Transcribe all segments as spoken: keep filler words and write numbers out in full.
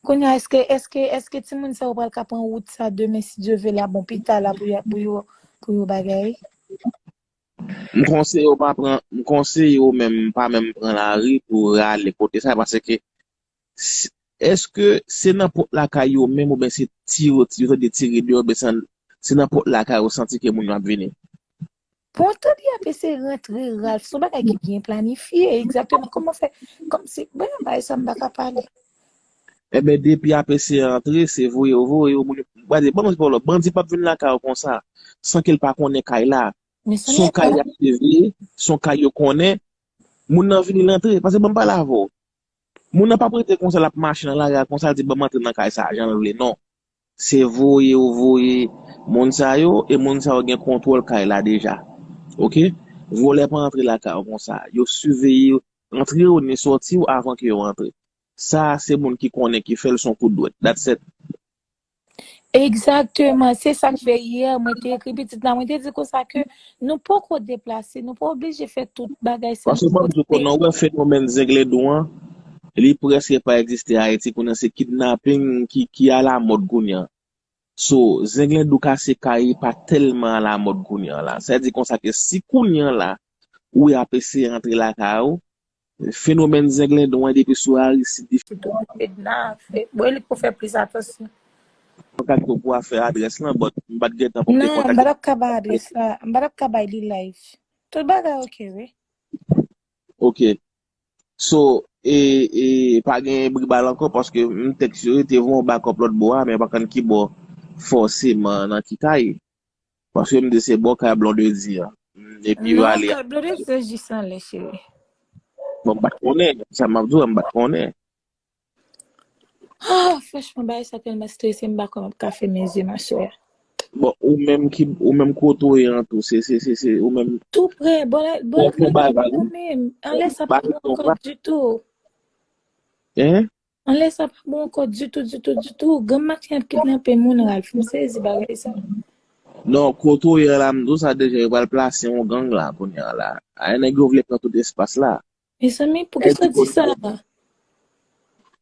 Kounye a, èske, èske, èske timoun sa yo pral ka pran wout sa demen, si Dye vle, la, bon, pita la, pou yo, pou yo, pou yo bagay? M konseye w pa pran, m konseye w menm pa menm pran lari pou rale kote sa, paske s- èske se nan pòt lakay yo menm oubyen se ti yo, yo tande tire deyò, oubyen se nan- se nan pòt lakay yo santi ke moun yo ap vini? Bon, tande y ap eseye rantre, Ralph, se yon bagay ki byen planifye, egzakteman. Kòman fè, kòmsi, bon, bagay sa m pa ka pale. Ebyen, depi y ap eseye antre, se voye yo voye yo, moun yo, gade, ban m di w, bandi p ap vin lakay ou konsa, san ke l pa konnen kay la. Se yon kay y ap siveye, se yon kay yo konnen, moun nan vini l antre, paske ban m pale avè w. Moun nan p ap rete konsa, l ap mache nan lari a konsa, l di, ban m antre nan kay sa, jan l vle, non. Se voye yo voye moun sa yo, e moun sa yo gen kontwòl kay la deja. Oke? Vòlè pa antre lakay ou konsa. Yo siveye antre w ni sòti w avan ke yo antre. Sa, se moun ki konnen ki fè l, se yon kout dwèt. That's it. Egzakteman, se sa k fè yè mwen te ekri pitit la, mwen te di konsa ke nou poko deplase, nou pa oblije fè tout bagay sa. Paske ban m di w, konnen w wè fenomèn zenglendou an, li prèske pa egziste Ayiti kounye a, se kidnaping ki, ki alamòd kounye a. So, zenglendou kase kay pa tèlman alamòd kounye a la. Sa di konsa ke si kounye a la, ou ap eseye antre lakay ou, fenomèn zenglendou an depi sou Aristide li fèt. Bon, li pou fè plis atansyon. Kontakte w pou afè adrès lan, but m pa t gentan pou m te kontakte. Non, m pa t ap ka bay adrès la, m pa t ap ka bay li live. Tout bagay oke, wi. Oke. So, e, e pa gen bri bal ankò, paske m tèks yo, yo te voye yon bakòp lòt bò a, men yo pa konn ki bò fòseman nan ki kay. Paske m di se bò kay Blondedy an. Epi yo ale. Non, kay Blondedy se jis anlè, cheri. Bon, m pa t konnen. Sa m ap di w, m pa t konnen. Ah, franchman, bagay sa tèlman strese, m pa kwè m ap ka fèmen zye, ma chère. Bon, ou menm ki, ou menm kote w ye an tou, se, se, se, se, ou menm. Tou pre, bò, bò, bò, menm. Anlè sa pa bon ankò ditou. Hein? Anlè sa pa bon ankò ditou, ditou, ditou. Gang mache ap kidnape moun, Ralph. M sezi bagay sa. Non, kote w ye la, m di w sa deja, yo pral plase yon gang la, kounye a la. Ay, nèg yo vle pran tout espas la. Mezanmi, poukisa w di sa?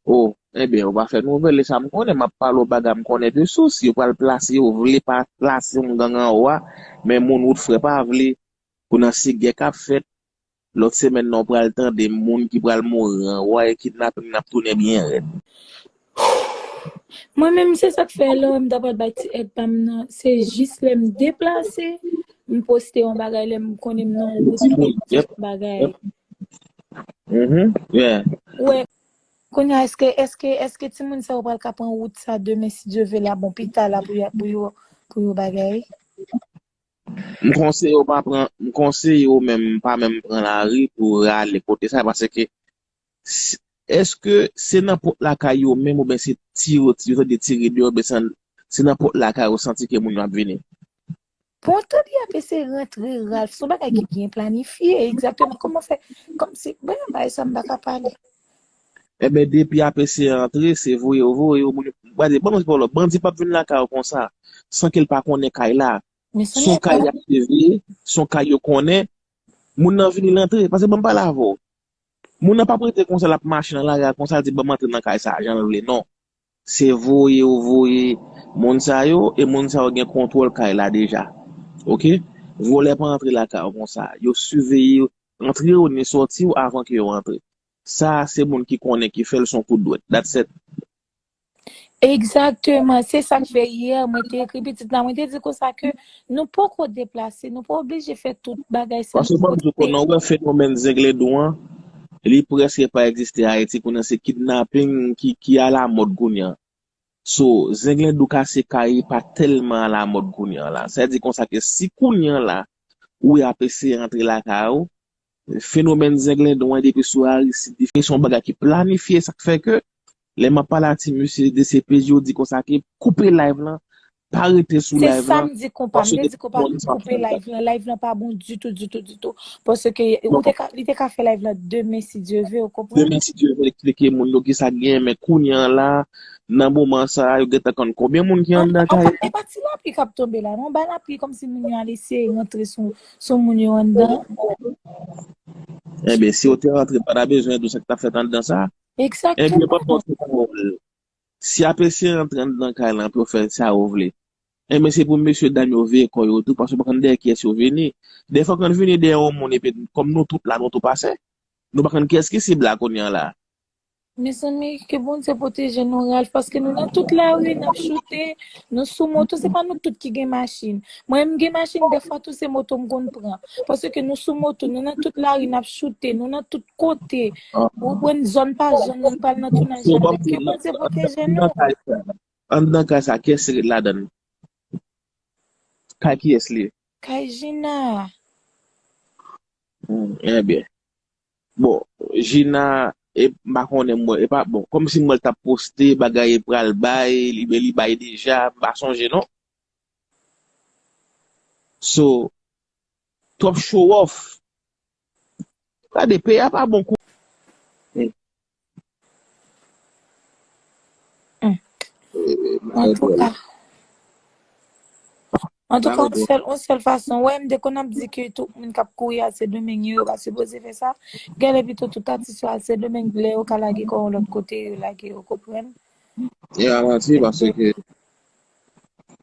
Oh, ebyen, ou pa fè nouvèl, e sa m konnen, m ap pale w bagay m konnen de sous. Yo pral plase, yo vle pa plase yon gang anwo a, men moun wout frè pa vle. Kounye a se gè k ap fèt. Lòt semèn nan, w pral tande moun ki pral mouri anwo a, e kidnaping nan ap tounen byen rèd. Mwen menm, se sa k fè lè w wè m ta pral bay ti èd pa m nan, se jis lè m deplase, m poste yon bagay, lè m konnen m nan wout, m gen yon bagay. Wè, kounye a, èske, èske, èske timoun sa yo pral ka pran wout sa demen, si Dye vle, la, bon, pita la, pou yo, pou yo, pou yo bagay? M konseye w pa pran, m konseye w menm pa menm pran lari pou rale kote sa, paske s- èske se nan pòt lakay yo menm oubyen se ti yo, yo tande tire deyò, oubyen se nan- se nan pòt lakay yo santi ke moun yo ap vini? Bon, tande y ap eseye rantre, Ralph, se yon bagay ki byen planifye, egzakteman. Kòman fè, kòmsi, bon, bagay sa m pa ka pale. Ebyen, depi y ap eseye antre, se voye yo voye yo, moun yo, gade, ban m di w, bandi p ap vin lakay ou konsa, san ke l pa konnen kay la. Se yon kay y ap siveye, se yon kay yo konnen, moun nan vini l antre, paske ban m pale avè w. Moun nan p ap rete konsa, l ap mache nan lari a konsa, l di, ban m antre nan kay sa, jan l vle, non. Se voye yo voye moun sa yo, e moun sa yo gen kontwòl kay la deja. Oke? Vòlè pa antre lakay ou konsa. Yo siveye antre w ni sòti w avan ke yo antre. Sa, se moun ki konnen ki fè l, se yon kout dwèt. That's it. Egzakteman, se sa k fè yè mwen te ekri pitit la, mwen te di konsa ke nou poko deplase, nou pa oblije fè tout bagay sa. Paske ban m di w, konnen w wè fenomèn zenglendou an, li prèske pa egziste Ayiti kounye a, se kidnaping ki, ki alamòd kounye a. So, zenglendou kase kay pa tèlman alamòd kounye a la. Sa di konsa ke si kounye a la, ou ap eseye antre lakay ou, fenomèn zenglendou an depi sou Aristide li fèt, se yon bagay ki planifye, sa k fè ke lè m ap pale a ti mesye de C P J, yo di konsa ke koupe live lan, pa rete sou live lan. Se sa m di konpa, m te di konpa pou koupe live lan, live lan pa bon ditou, ditou, ditou. Paske ou te ka, li te ka fè live lan demen si Dye vle, ou konprann? Demen si Dye vle, eksplike moun yo kisa k genyen, men kounye a la, nan moman sa a, yo gentan konn konbyen moun ki anndan kay la. E pa ti lapli k ap tonbe la, non, bay lapli kòmsi moun yo al eseye rantre sou, sou moun yo anndan. Enben, si yo te rantre, pa ta bezwen di w sa k t ap fèt anndan sa. Egzakteman. Enben, pa fòse pawòl. Si apre se rantre anndan kay lan pou yo fè sa yo vle, enben se pou mesye dam yo veye kò yo tou, paske yo pa konn dèyè kiyès yo vini. Dèfwa yo konn vini dèyè yon moun, epi kòm nou tout la, nou tou pase. Nou pa konn kiyès ki sib la kounye a la. Mezanmi, ke Bondye pwoteje nou, Ralph, paske nou nan tout lari, n ap choute, nou sou moto, se pa nou tout ki gen machin. Mwen, m gen machin, dèfwa tou se moto m konn pran. Paske nou sou moto, nou nan tout lari, n ap choute, nou nan tout kote. Ou konprann, zòn pa zòn, nou pral nan tounaj la, men ke Bondye pwoteje nou. Anndan kay sa, kiyès ki ret ladan l? Kay kiyès li ye? Kay Gina. Hmm, ebyen. Bon, Gina, e, m pa konnen mwen, e pa, bon, kòmsi mwen l t ap poste, bagay e pral bay, li, li bay deja, m pa sonje non. So, twòp show off. Gade, peyi a pa bon kou. Antouka, antouka, yon sèl, yon sèl fason, wè, m te konn ap di ke tout moun k ap kouri a Sendomeng yo, yo pa sipoze fè sa. Gade pito tout atis yo a Sendomeng, lè yo ka lage kò yo lòt kote, yo lage, yo konprann. E pa manti, paske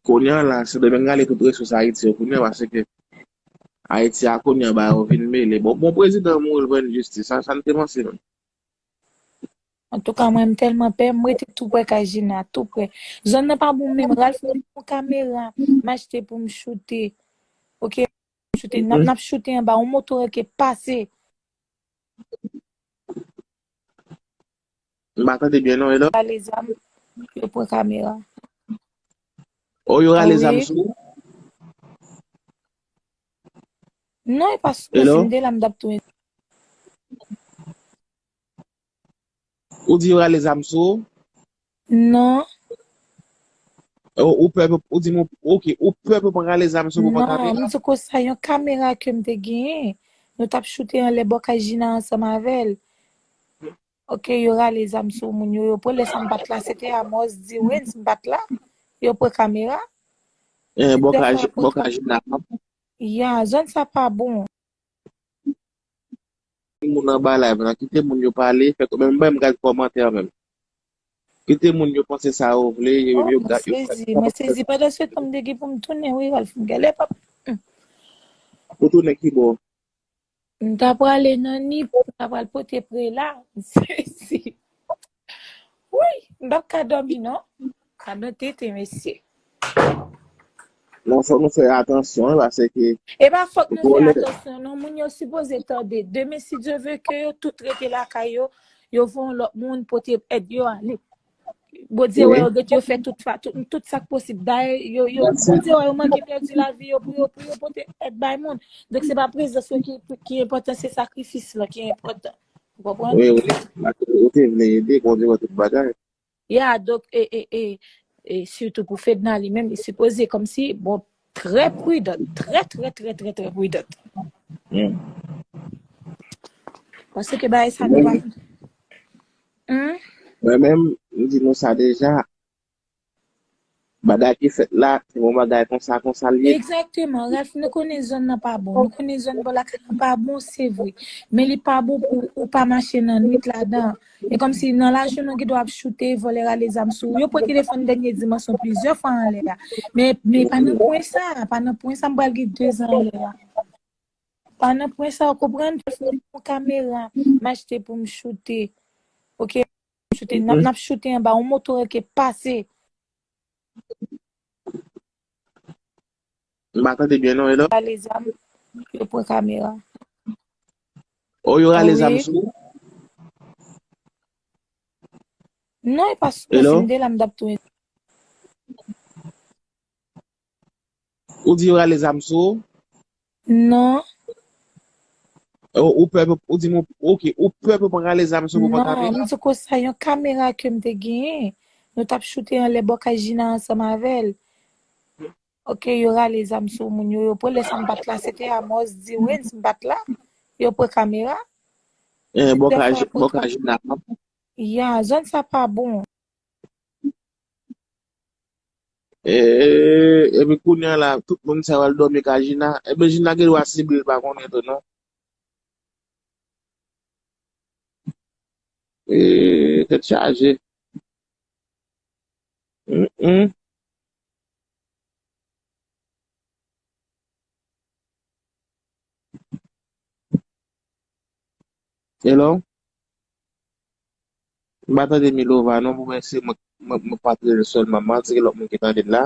kounye a la, Sendomeng rale tout resous Ayiti yo kounye a, paske Ayiti a kounye a ba yo vin mele. Bon, bon prezidan mouri l pran jistis, sa, sa n te panse menm. Antouka, mwen, m tèlman pè, m rete tou prè kay Gina, tou prè. Zòn nan pa bon menm, Ralph, mwen, yon kamera, m achte pou m choute. Ok, m choute, n ap, n ap choute anba, yon moto ke pase. M pa tande byen non, hello? Rale zam, yo pran kamera. Oh, yo rale zam sou ou? Non, e pa sou mwen, si m te la, m t ap touye. Ou di yo rale zam sou ou? Non. Ou, ou pè, ou di m, ok, ou pè pou pran rale zam sou ou pou pran kamera? Non, m di konsa, yon kamera ke m te genyen, nou t ap choute anlè bò kay Gina ansanm avè l. Ok, yo rale zam sou moun yo, yo pran lè sa m pa t la, se te Amos, Diwens, m pa t la. Yo pran kamera. Eh, bò kay, bò kay Gina. Ya, zòn sa pa bon. Moun anba live lan, kite moun yo pale, fè kòmantè, menm bay m gad kòmantè menm. Kite moun yo panse sa yo vle, yo, yo gad, yo fè. Mwen sezi, mwen sezi. Pandan se tan, m te gen pou m tounen, wi, Ralph, m genlè p ap. Ou tounen ki bò? M ta prale nan Nip, m ta pral pote prela. M sezi. Wi, m p ap ka dòmi, non. Ka nan tete, mesye. Non, fòk nou fè atansyon, wi, paske. E pa fòk nou fè atansyon, non. Moun yo sipoze tande. Demen, si Dye ve ke yo tout rete lakay yo, yo voye yon lòt moun pote èd yo ale. Bondye wè yo, yo fè tout, tout, tout sa k posib. Dayè, yo, yo, Bondye wè yo manke pèdi lavi yo pou yo, pou yo pote èd bay moun. Donk, se pa prezans yo ki, ki enpòtan, se sakrifis lan ki enpòtan. Ou konprann? Wi, wi. Ou te vle ede, Bondye wè tout bagay. Ya, donk, e, e, e, e sitou pou Fedna li menm, li sipoze kòmsi, bon, trè pridan, trè, trè, trè, trè, trè pridan. Paske bagay sa nou pa. Mwen menm, m di nou sa deja. Bagay ki fèt la, se yon bagay konsa, konsa l ye. Egzakteman, Ralph, nou konnen zòn nan pa bon. Nou konnen zòn bò lakay lan pa bon, se vre. Men li pa bon pou ou pa mache nan nwit ladan. E kòmsi nan lajounen w gen dwa ap choute, vòlè rale zam sou ou. Yo pran telefòn Dènye Dimansyon plizyè fwa anlè a. Men, men pa nan pwen sa, pa nan pwen sa m pral gen de zan anlè a. Pa nan pwen sa, ou konprann? Yon kamera, m achte pou m choute. Ok? M choute, n ap, n ap choute anba, yon moto ke pase. M pa tande byen non, hello? Rale zam, yo pran kamera. Oh, yo rale zam sou ou? Non, e pa sou mwen, si m te la, m t ap touye. Ou di yo rale zam sou ou? Non. Ou, ou pè pou, ou di m, ok, ou pè pou pran rale zam sou ou pou pran kamera? Non, m di konsa, yon kamera ke m te genyen, nou t ap choute anlè bò kay Gina ansanm avè l. Ok, yo rale zam sou moun yo, yo pran lè sa m pa t la, se te Amos, Diwens, m pa t la. Yo pran kamera. Eh, bò kay, bò kay Gina. Ya, zòn sa pa bon. E, epi kounye a la, tout moun sa yo al dòmi kay Gina. Ebyen, Gina gen dwa sible l pa konnen tou, non. E, tèt chaje. Hmm? Hello? M pa tande Milova non, pou mwen se mwen, mwen, mwen pa tande l sèlman. M pa tande lòt moun ki tande l la.